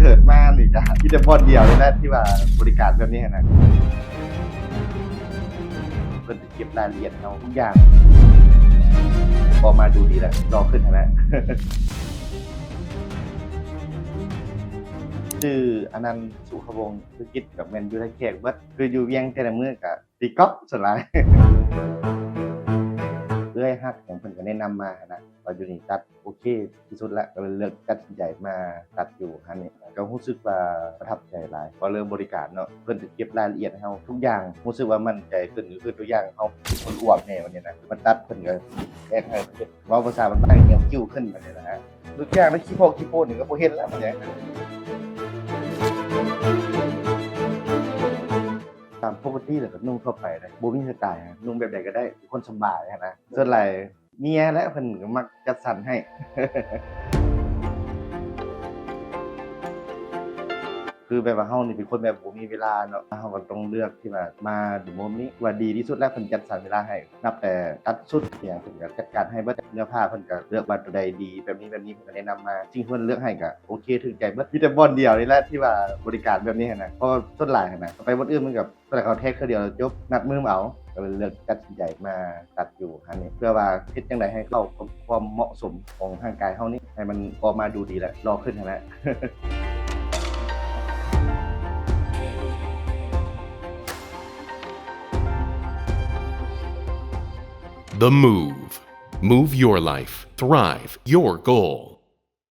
ເກີດມານີ້ກະມີແຕ່ບ່ອນດຽວນີ້ແຫຼະທີ່ວ່າບໍລິການແບບນີ້ຫັ້ນນະ. ເພິ່ນຈະເກັບລາຍລະອຽດເຮົາທຸກຢ່າງ ອອກມາດູດີແລ້ວ ຫຼໍ່ຂຶ້ນຫັ້ນນະ. ຊື່ອານັນ ສຸຂະວົງ ທຸລະກິດກະແມ່ນຢູ່ທ່າແຂກເບິດ ຄືຢູ່ວຽງແຕ່ລະມື້ກະຕີກອບສ່ວນຫຼາຍ. ເອື້ອຍຮັກຫຍັງເພິ່ນກະແນະນຳມາຫັ້ນນະ ວ່າຢູ່ນີ້ຕັດໂອເຄທີ່ສຸດລະ ກະເລີຍເລືອກຕັດສິນໃຈມາຕັດຢູ່ຮ້ານນີ້ ກະຮູ້ສຶກວ່າປະທັບໃຈຫຼາຍ ເວົ້າເລື່ອງບໍລິການເນາະ ເພິ່ນຈະເກັບລາຍລະອຽດໃຫ້ເຮົາທຸກຢ່າງ ຮູ້ສຶກວ່າໝັ້ນໃຈຂຶ້ນ ກະຄືທຸກຢ່າງເຮົາເປັນຄົນອວມແນ່ບາດນີ້ນະ ມາຕັດເພິ່ນກະແອກໃຫ້ ເວົ້າພາສາບ້ານໆ ຫຽວກິ້ວຂຶ້ນບາດນີ້ນະ. ທຸກຢ່າງໃນຂີ້ໂພກຂີ້ໂພນນີ້ກະບໍ່ເຫັນແລ້ວບາດນີ້. ຕາມປົກກະຕິແລ້ວກະນຸ່ງທົ່ວໄປເດ້ ບໍ່ມີສະໄຕລ໌ ນຸ່ງແບບໃດກະໄດ້ ເປັນຄົນສະບາຍຫັ້ນນະ. ສ່ວນຫຼາຍເມຍແຫຼະເພິ່ນກະມັກຈັດສັນໃຫ້ ຄືແບບວ່າເຮົານີ້ເປັນຄົນແບບບໍ່ມີເວລາເນາະ ເຮົາກະຕ້ອງເລືອກທີ່ວ່າມາໂດຍໂມເມນນີ້ ວ່າດີທີ່ສຸດແລ້ວ ເພິ່ນຈັດສັນເວລາໃຫ້ ນັບແຕ່ຕັດຊຸດຫຍັງ ເພິ່ນກະຈັດການໃຫ້ເບິດ ເນື້ອຜ້າເພິ່ນກະເລືອກວ່າໂຕໃດດີ ແບບນີ້ແບບນີ້ ເພິ່ນກະແນະນຳມາ ສິ່ງທີ່ເພິ່ນເລືອກໃຫ້ກະໂອເຄ ຖືກໃຈເບິດ. ມີແຕ່ບ່ອນດຽວນີ້ແຫຼະທີ່ວ່າບໍລິການແບບນີ້ຫັ້ນນະ ເພາະວ່າສ່ວນຫຼາຍຫັ້ນນະ ໄປບ່ອນອື່ນມັນກະ ເພິ່ນເອົາແທັກເທື່ອດຽວແລ້ວຈົບ ນັດມື້ມາເອົາ ກະເລີຍເລືອກຕັດສິນໃຈມາຕັດຢູ່ຮ້ານນີ້ ເພື່ອວ່າເຮັດຈັ່ງໃດໃຫ້ເຂົ້າກັບຄວາມເໝາະສົມຂອງຮ່າງກາຍເຮົານີ້ ໃຫ້ມັນອອກມາດູດີ ແລະ ຫຼໍ່ຂຶ້ນຫັ້ນນະ. The Move. Move your life. Thrive your goal.